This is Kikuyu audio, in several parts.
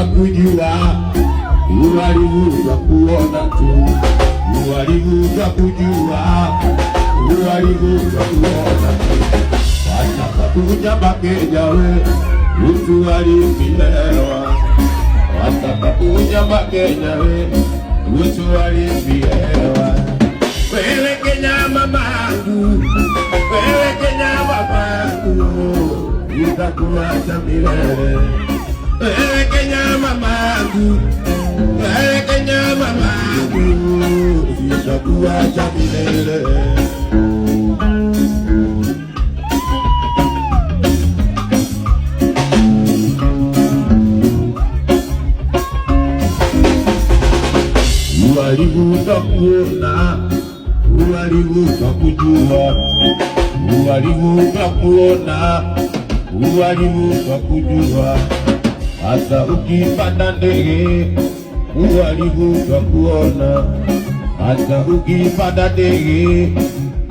kujua, uhalifu kuona tu, uhalifu kujua, uhalifu kuona tu. Wataka kunyamba Kenya we, utuharibie Wataka kunyamba Kenya we, utuharibie Wewe Kenya mamangu, wewe Kenya mamangu, nitakuacha milele. Wewe Kenya mamangu, wewe Kenya mamangu, nitakuacha milele. Uhalifu kuona, uhalifu kujua, uhalifu kuona, uhalifu kujua. Hata ukipanda ndege, uhalifu kuona. Hata ukipanda ndege,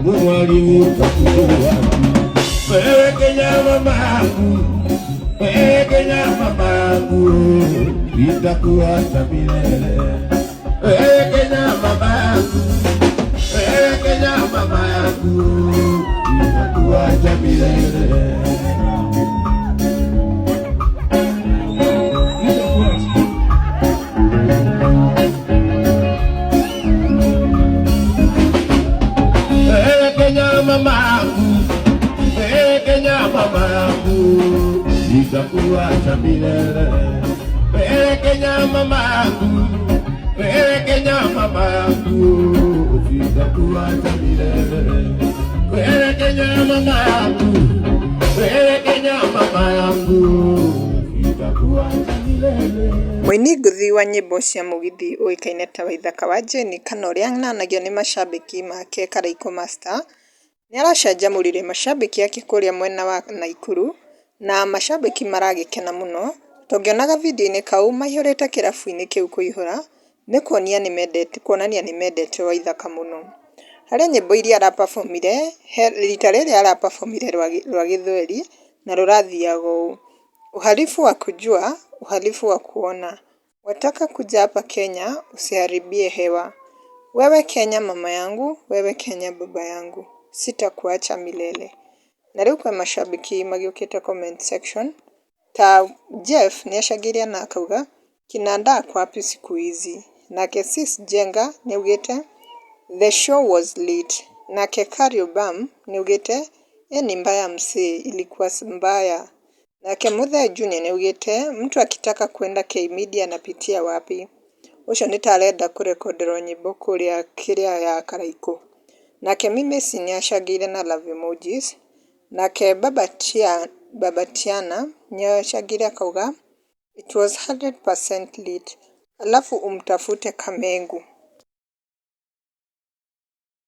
uhalifu kujua. Wewe Kenya mamangu, wewe Kenya mamangu, nitakuacha milele. Wewe Kenya mamangu, wewe Kenya mamangu, nitakuacha milele. Wewe Kenya mamangu, wewe Kenya mamangu, nitakuacha milele. Wewe Kenya mamangu, wewe Kenya mamangu, sitakuacha milele. Wewe Kenya mamangu, wewe Kenya mama yangu, sitakuacha milele. Mũini ngũthi wa nyĩmbo cia mũgithi ũĩkaine ta Waithaka wa Jane kana ũrĩa ananagio nĩ macambĩki make Karaikũ Master, nĩaracanjamũrire macambĩki ake kũrĩa mwena wa Naikuru, na macambĩki maragĩkena mũno, tũngĩona video-inĩ kau maihũrĩte kĩrabu-inĩ kĩu kũihũra, nĩ kuonia nĩmendete kuonania nĩmendete Waithaka mũno. Harĩ nyĩmbo iria araperformire, he rita rĩrĩ araperformire rwa gĩthweri na rũrathiaga ũũ: uhalifu wa kujua, uhalifu wa kuona, wataka kuja hapa Kenya usiharibie hewa, wewe Kenya mama yangu, wewe Kenya baba yangu, sitakuacha milele. Na rĩu kwĩ macambĩki magĩũkĩte comment section ta Jeff nĩacangĩire na akauga kinanda ako wapi siku hizi, nake Sis Jenga nĩaugĩte the show was lit, nake Kario Bam nĩaugĩte hii ni mbaya msee, ilikuwa mbaya. Nake Muthee Junior nĩaugĩte mtu akitaka kwenda K-Media anapitia wapi? Ũcio nĩ ta arenda kũrekonderwo nyĩmbo kũrĩa kĩrĩa ya Karaikũ. Nake Mimesi nĩacangĩire na love emojis. Nake Baba Tiana nĩacangĩire akauga it was 100% lit. Alafu umtafute Kamengu.